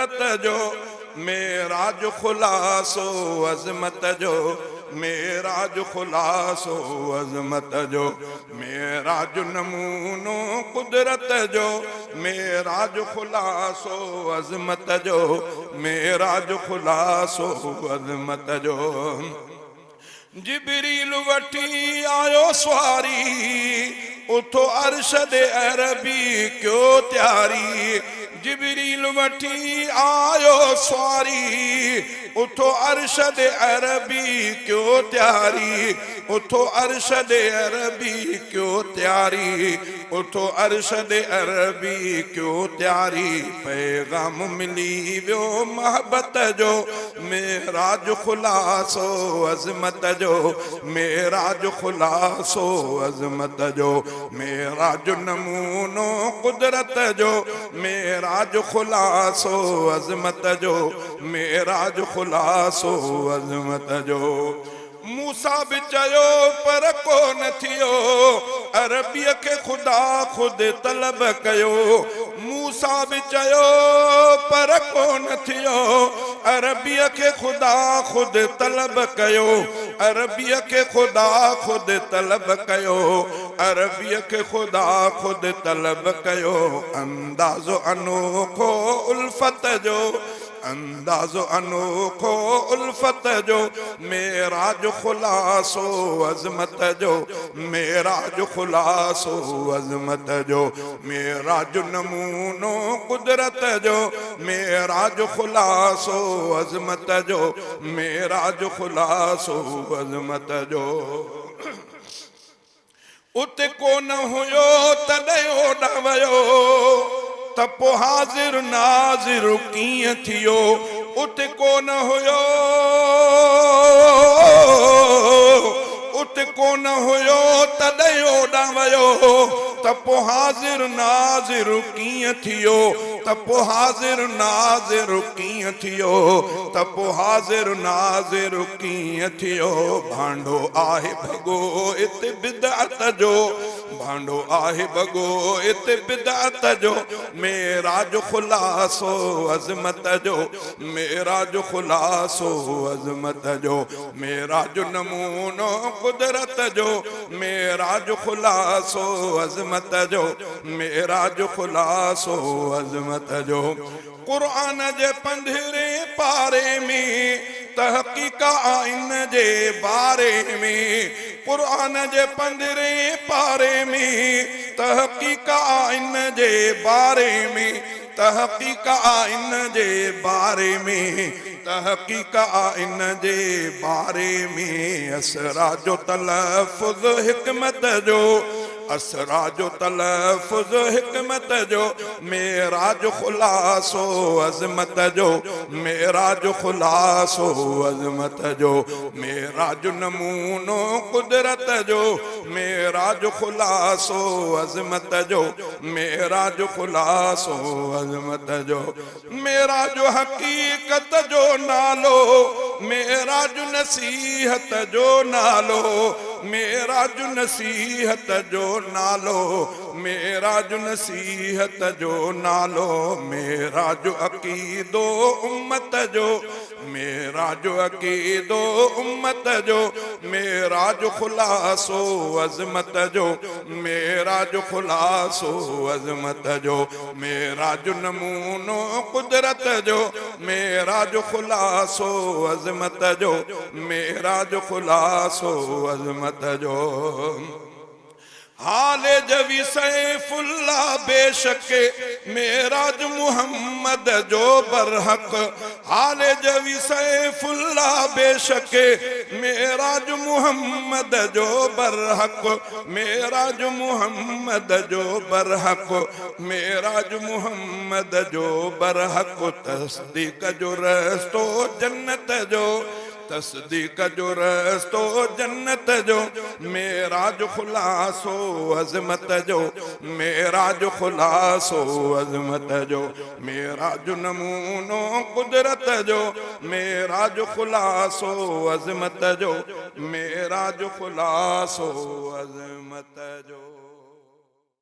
قدرت جو، معراج خلاصو عظمت جو، معراج خلاصو عظمت جو، معراج نمونو قدرت جو، معراج خلاصو عظمت جو، معراج خلاصو عظمت جو۔ جبريل وٺي آيو سواري، اٿو عرش ڏي عربي ڪيو تياري۔ جبريل وٺي آيو سواري، اٿو عرش ڏي عربي ڪيو تياري، اٿو عرش ڏي عربي ڪيو تياري، اٿو عرش ڏي عربي ڪيو تياري۔ پيغام ملي ويو محبت جو، معراج خلاصو عظمت جو، معراج خلاصو عظمت جو، معراج نمونو قدرت جو، معراج خلاصو عظمت جو، معراج خلاصو عظمت جو۔ موسيٰ به چيو پر ڪونه ٿيو، عربيء کي خدا خود طلب ڪيو۔ موسيٰ به چيو پر ڪونه ٿيو، عربيء کي خدا خود طلب ڪيو، عربيء کي خدا خود طلب ڪيو، عربيء کي خدا خود طلب ڪيو۔ اندازو انوکو الفت جو، اندازو انوکو الفت جو، معراج خلاصو عظمت جو، معراج خلاصو عظمت جو، معراج نمونو قدرت جو، معراج خلاصو عظمت جو، معراج خلاصو عظمت جو۔ اتي ڪونه هيو تڏهن اوڏانهن ويو، ته پوء حاضر ناظر ڪيئن ٿيو؟ اتي ڪونه هيو، اتي ڪونه هيو تڏهن اوڏانهن ويو، ته پوء حاضر ناظر ڪيئن ٿيو؟ ته پوء حاضر ناظر ڪيئن ٿيو؟ ته پوء حاضر ناظر ڪيئن ٿيو؟ ڀانڊو آهي ڀڳو ات بدعت جو، ڀانڊو آهي ڀڳو ات بدعت جو، معراج خلاصو عظمت جو، معراج خلاصو عظمت جو، معراج نمونو قدرت جو، معراج خلاصو عظمت جو، معراج خلاصو عظمت جو۔ قرآن جي پندرهين پاري ۾ تحقيق آئين جي باري ۾، قرآن جي پندرهين پاري ۾ تحقيق آئين جي باري ۾، تحقيق آئين جي باري ۾، تحقيق آئين جي باري ۾۔ اسرا جو تلفظ حڪمت جو، اسرا جو تلفظ حڪمت جو، معراج خلاصو عظمت جو، معراج خلاصو عظمت جو، معراج نمونو قدرت جو، معراج خلاصو عظمت جو، معراج خلاصو عظمت جو۔ معراج حقيقت جو نالو، معراج نصيحت جو نالو، معراج نصيحت جو نالو، معراج نصيحت جو نالو، معراج عقيدو امت جو، معراج عقيدو امت جو، معراج خلاصو عظمت جو، معراج خلاصو عظمت جو، معراج نمونو قدرت جو، معراج خلاصو عظمت جو، معراج خلاصو عظمت جو۔ حال جوي سيف الله بيشڪ، معراج محمد جو برحق۔ حال جوي سيف الله بيشڪ، معراج محمد جو برحق، معراج محمد جو برحق، معراج محمد جو برحق۔ تصديق جو رستو جنت جو، تصديق جو رستو جنت جو، معراج خلاصو عظمت جو، معراج خلاصو عظمت جو، معراج نمونو قدرت جو، معراج خلاصو عظمت جو، معراج خلاصو عظمت جو۔